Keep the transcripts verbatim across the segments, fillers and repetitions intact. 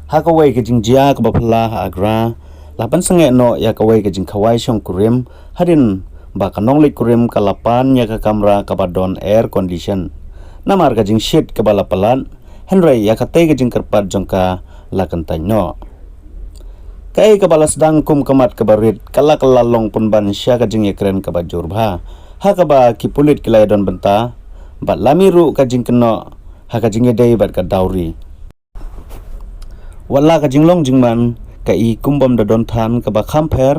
Ha kawei ka jingjia kaba phylla ha Agra, la pynsangeh noh ïa kawei ka jingkhawai shongkurim hadien ba ka nongleit kurim ka la pan ïa ka kamra kaba don air condition. Namar ka jingshit kaba la palat, hynrei ïa katei ka jingkyrpad jong ka la kyntait noh. Kaei kaba la sdang kum ka mat kaba rit ka la ka la long pynban sha ka jingïakren kaba jur bha ha kaba ki pulit ki la ïadon bynta, bad la mih ruh ka jingkynnoh ha ka jingïadei bad ka dowry. Wat la ka jinglong jingman ka i kum bym da don than kaba kham pher,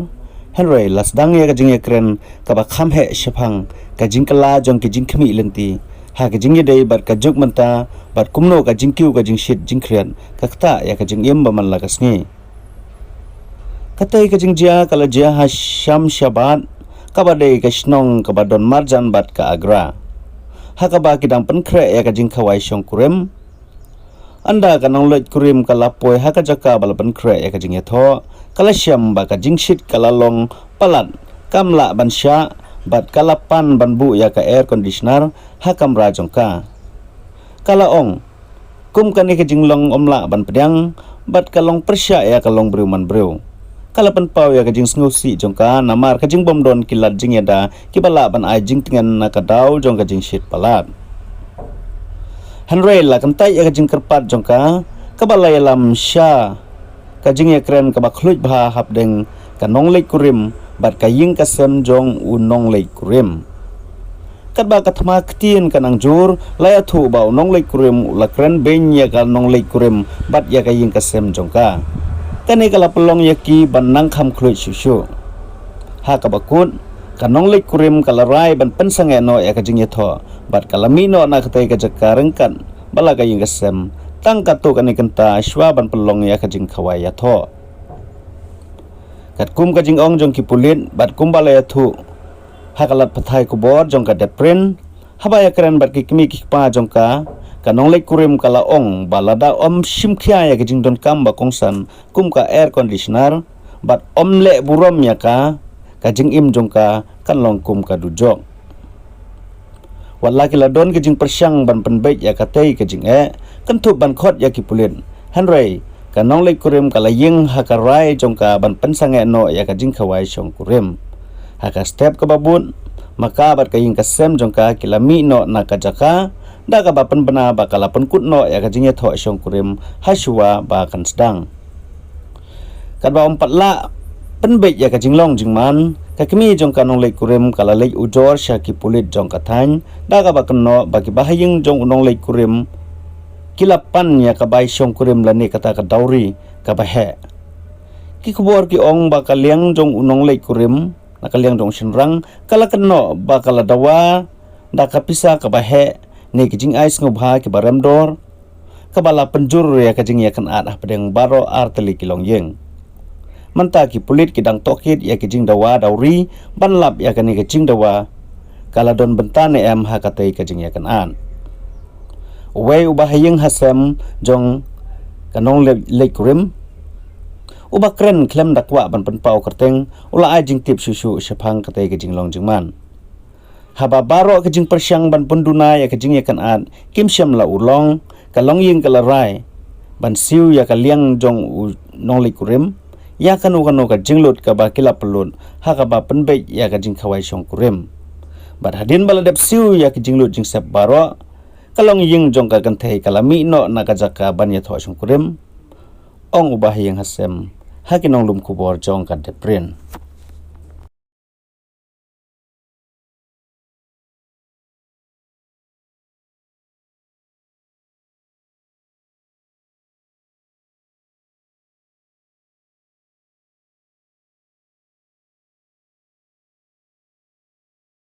hynrei la sdang ïa ka jingïakren kaba kham heh shaphang ka jingkylla jong ki jingkhmih lynti ha ka jingïadei bad ka juk mynta, bad kumno ka jingkiew ka jingshit jingkhriat ka ktah ïa ka jingim ba man la ka sngi. Katei ka jingjia ka la jia ha Shamshabad, kaba dei ka shnong kaba don marjan bad ka Agra, ha kaba ki dang pynkhreh ïa ka jingkhawai shongkurim. Ynda ka nongleit kurim ka la poi ha ka jaka ba la pynkhreh ïa ka jingïathoh, ka la shem ba ka jingshit ka la long palat, kam lah ban shah, bad ka la pan ban buh ïa ka air conditioner ha kamra jong ka. Ka la ong, kum kane ka jinglong ym lah ban pdiang, bad ka long pyrshah ïa ka longbriew manbriew. Ka la pynpaw ïa ka jingsngewsih jong ka namar ka jingbym don ki lad jingïada kiba lah ban ai jingtngen na ka daw jong ka jingshit palat. Hynrei la kyntait ïa ka jingkyrpad jong ka, kaba la ïalam sha ka jingïakren kaba khluit bha hapdeng ka nongleit kurim bad ka ïing ka sem jong u nongleit kurim. Katba ka thma ktien ka nang jur, la ïathuh ba u nongleit kurim u la kren beiñ ïa ka nongleit kurim bad ïa ka ïing ka sem jong ka. Kane ka la pynlong ïa ki ban nang kham khluit shuh shuh. Ha kaba kut, ka nongleit kurim ka la rai ban pynsangeh noh ïa ka jingïathoh, bad ka la mih noh na katei ka jaka ryngkat bad la ka ïing ka sem, tang katto katne kynta shuwa ban pynlong ïa ka jingkhawai ïathoh. Katkum ka jingong jong ki pulit bad kumba la ïathuh ha ka lad pathai khubor jong ka Dep Print, haba ïakren bad ki kmie ki kpa jong ka, ka nongleit kurim ka la ong ba lada ym shim khia ïa ka jingdonkam ba kongsan kum ka air conditioner bad ym leh burom ïa ka, ka jingim jong ka kan long kum ka dujok. Wat la ki la don ka jingpyrshang ban pynbeit ïa katei ka jingeh, kynthup ban khot ïa ki pulit, hynrei ka nongleit kurim ka la ïeng ha ka rai jong ka ban pynsangeh noh ïa ka jingkhawai shongkurim. Ha ka step kaba bud, ma ka bad ka ïing ka sem jong ka ki la mih noh na ka jaka, da kaba pynbna ba ka la pynkut noh ïa ka jingïathoh shongkurim ha shuwa ba kan sdang. Katba ym pat lah pynbeit ïa ka jinglong jingman, ka kmie jong ka nongleit kurim ka la leit ujor sha ki pulit jong ka thaiñ, da kaba kynnoh ba ki bahaïing jong u nongleit kurim ki la pan ïa ka bai shongkurim lane kata ka dowry kaba heh. Ki khubor ki ong ba ka liang jong u nongleit kurim, na ka liang jong u shynrang, ka la kynnoh ba ka la dawa da ka pisa kaba heh ne ki jingai sngewbha kiba rem dor, kaba la pynjur ïa ka jingïakynad hapdeng baroh ar tylli ki longïing. Mynta ki pulit ki dang tohkit ïa ki jingdawa dowry ban lap ïa kane ka jingdawa ka la don bynta ne em ha katei ka jingïakynad. Uwei u bahaïing hasem jong ka nongleit kurim, uba kren khlem da kwah ban pynpaw kyrteng, u la ai jingtip shuh shuh shaphang katei ka jinglong jingman. Haba baroh ka jingpyrshang ban pynduna ïa ka jingïakynad kim shym la urlong, ka longïing ka la rai ban siew ïa ka liang jong u nongleit kurim ïa kano kano ka jinglut kaba ki la pynlut ha kaba pynbeit ïa ka jingkhawai shongkurim. Bad hadien ba la dep siew ïa ka jinglut jingsep baroh, ka longïing jong ka kynthei ka la mih noh na ka jaka ban ïathoh shongkurim, ong u bahaïing hasem ha ki nonglum khubor jong ka Dep Print.